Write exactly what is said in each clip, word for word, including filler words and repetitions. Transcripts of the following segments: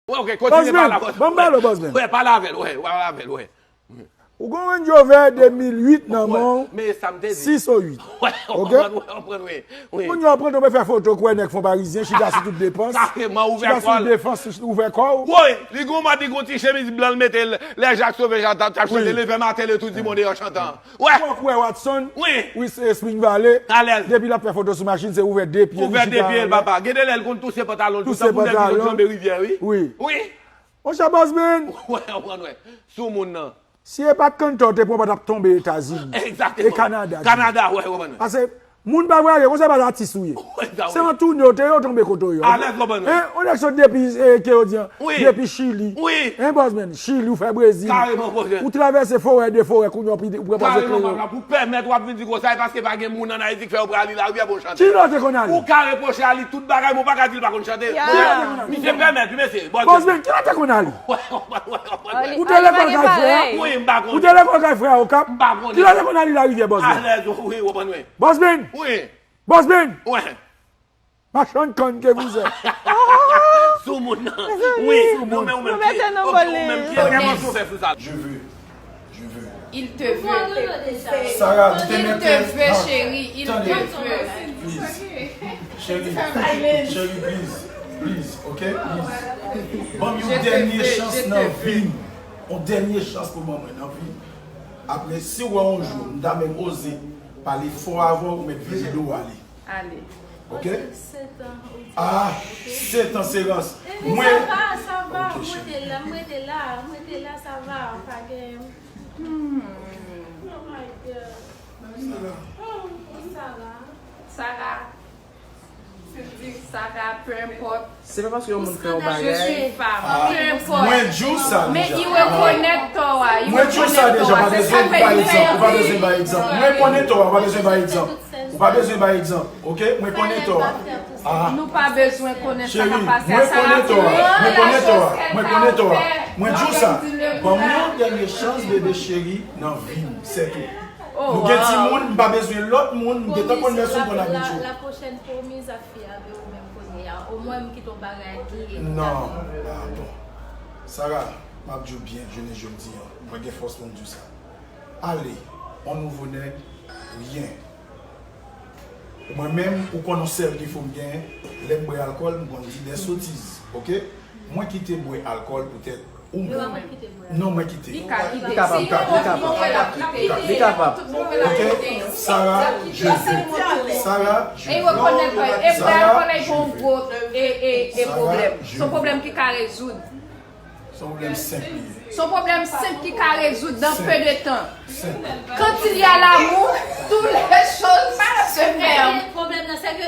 Wè, ok, kontinye pale avè l. Bòsmen, ban m pale w, Bòsmen. Wè, pale avè l, wè, pale avè l, wè. Ou gen yon Range Rover de mil uit nan men w, sis o uit. Wè, w konprann, wè, w konprann, wi. Wi. Kounye a w pran tonbe fè foto, kwè nèg fon parizyen, chita sou tout depans. Kareman, ouvè kò l. Chita sou tout depans, ouvè kò w. Wi, li gen yon mòd, li gen yon ti chemiz blan, l mete l, lè Jak Sovej ap chante, leve maten, le tour du monde an chantan. Wè. Fòk wè Watson. Wi. Wi, se Spring Valley. Alèz. Depi l ap fè foto sou machin, se ouvè de pye, li chita anlè. Ouvè de pye l, papa. Gen de lè l konn touse pantalon l, toutan pou nèg ki konn janbe rivyè, wi. Wi. Wi. Monchè Bòsmen. Wè, w konprann, wè. Sou moun nan. Si e pa t kanntò te pran, w pa t ap tonbe Etazini. Egzakteman. E Kanada. Kanada, wè, w konprann, wè. Pase, moun pa vwaye, konsa pa atis ou ye. Se nan toune w te ye, w tonbe kote w ye. Alèz, w konprann, wè. Hein, yon nèg sot depi, eh, ke yo di an, depi Chili. Wi. Hein, Bòsmen, Chili, ou fè Brezil. Kareman, Bòsmen. Ou travèse forè de forè, kounye a, ou pran pòz kreyòl. Kareman, papa, pou pèmèt w ap vin di konsa, e paske pa gen moun ann Ayiti k fè yo pral li larivyè pou chante. Ki lè w te konn ale? Ou ka repwoche a li tout bagay, men w pa ka di l pa konn chante. Wi. Misye pèmèt, wi, mesye. Bòsmen, ki lè w te konn ale? Ou te lekòl kay frè a? Wi, m pa konnen. Ou te lekòl kay frè a Okap? M pa konnen. Ki lè w te konn ale larivyè, Bòsmen? Alèz, wi, w konprann, wi. Bòsmen! Wi. Bòsmen! Wi. Machann kann ke vous êtes. Sou moun nan. Wi, nou men ou menm ki, ok, ou menm ki, kòman sou fè sou sa? Je veux. Je veux. Il te veut. Sarah, tu te mets. Il te veut, chérie. Il te veut. Please. Chérie, chérie, please. Please, ok? Please. Ban m yon dènye chans nan vi m. Yon dènye chans pou ban mwen nan vi m. Apre, si w wè yon jou, m ta menm oze pale fò avè w, ou mèt vire do w ale. Ale. Ok? Sèt an, ou di. Ah, sèt an se rans. Mwen. Sa va, sa va. Mwen te la, mwen te la, mwen te la, sa va, pa gen. Hmm. Oh my God. Sarah. Oh, Sarah. Sarah. Si w di Sarah, peu importe. Se pa paske yon moun fè yon bagay. Je suis femme. Peu importe. Mwen di w sa deja. Men i rekonèt tò a. Mwen di w sa deja, ou pa bezwen bay egzanp. Ou pa bezwen bay egzanp. Mwen konnen tò a, ou pa bezwen bay egzanp. Ou pa bezwen bay egzanp. Ok? Mwen konnen tò a. Ah. Nou pa bezwen konnen sa k ap pase a. Cheri, mwen konnen tò a. Mwen konnen tò a. Mwen konnen tò a. Mwen di w sa. Ban m yon dènye chans, bebe cheri, nan vi m. Sètou. Nou gen timoun, m pa bezwen lòt moun, m gentan konn lèson m konn abitye. La pwochèn pwomiz ap fè avè ou menm kounye a. Omwen m kite w bagay ki. Non. Ah, bon. Sarah, m ap di w byen, jounen jodi a, mwen gen fòs pou m di w sa. Ale, on nouvo nèg, ryen. Mwen menm, ou konn yon sèl defo m genyen, lè m bwè alkòl, m konn di de sotiz, ok? Mwen kite bwè alkòl poutèt ou menm. Non, mwen kite. Li ka kite. Li kapab, li kapab, li kapab. Li kapab. Ok, Sarah, je veux. Sarah, je veux. E rekonèt, e bwè alkòl la, e gon gwo, e, e, e pwoblèm. Se yon pwoblèm ki ka rezoud. Se yon pwoblèm senp li ye. Se yon pwoblèm senp ki ka rezoud dans peu de temps. Quand il y a l'amour, toutes les choses se ferment. Pwoblèm nan, se ke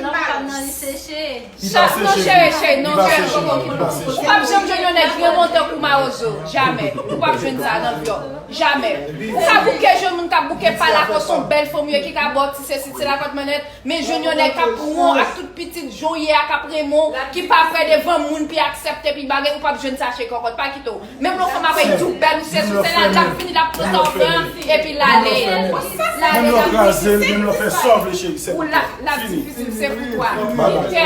lanm pa nan li seche. Chans nou cheri, cheri, non, cheri, koko ki. Ou p ap janm jwenn yon nèg renmen w tankou mawozo. Jamè. Ou p ap jwenn sa nan vi w. Jamè. Ou ka bouke jwenn moun k ap bouke pa lakòs, yon bèl fanm ou ye ki ka ba w ti sesi, ti lakòt mannèt, men jwenn yon nèg k ap pran w ak tout pitit jan w ye a, k ap renmen w, ki pa prè devan moun, pi aksepte, pi bagay, ou p ap jwenn sa cheri kòkòt, pa kite w. Menm lè yon fanm ap di w bèl, ou sesi, ou sela, l ap vini, l ap pran sa w fè an, epi l ale. L ale, l ap vini. Menm lè w kraze l, menm lè w fè sa w vle cheri, se bon. Ou la, l ap difisil, se pou twa. Kè.